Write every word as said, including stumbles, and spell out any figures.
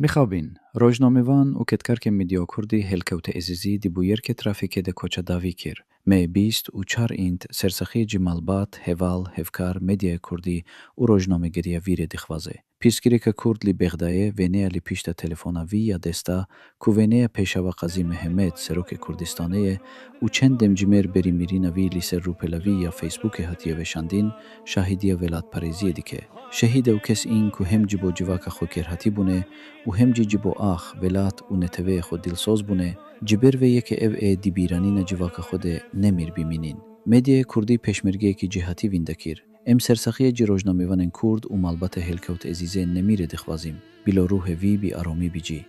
Mixabin, rojnamevan û kedkarkên Medya Kurdî Helkewt Ezîzî di bûyerkê trafîkê de koça dawî kir. Me bîst û çar înt sersexiyê cî malbat, heval, hevkar, medyaya Kurdî û rojnamegeriya vî rê dixwaze. Pirsgirêka Kurd li Bexdayê, wêneya li pişta telefona vî ya desta, ku wêneya Pêşawa Qazî Mihemed, Serokê Kurdistanê ye û çend demjimêr berî mirîna vî li ser rûpela vî ya Facebookê hatiye veşandin, şahîdiya welatparêziyê dike. Şehîd ew kes în ku hem ji bo civaka xwe kêrhatî bûne û hem jî ji bo ax, welat û neteweyê xwe dilsoz bûne, ji ber vê yekê ev ê di bîranîna civaka xwe de nemîr bimînin. Medyaya Kurdî pêşmergeyekî cîhatî wînde kir. Em sersaxiya cî rojnamevanên Kurd û malbata Helkewt Ezîzê Nemîrê dixwazîm. Bilo ruhê vî bi aromî bicî.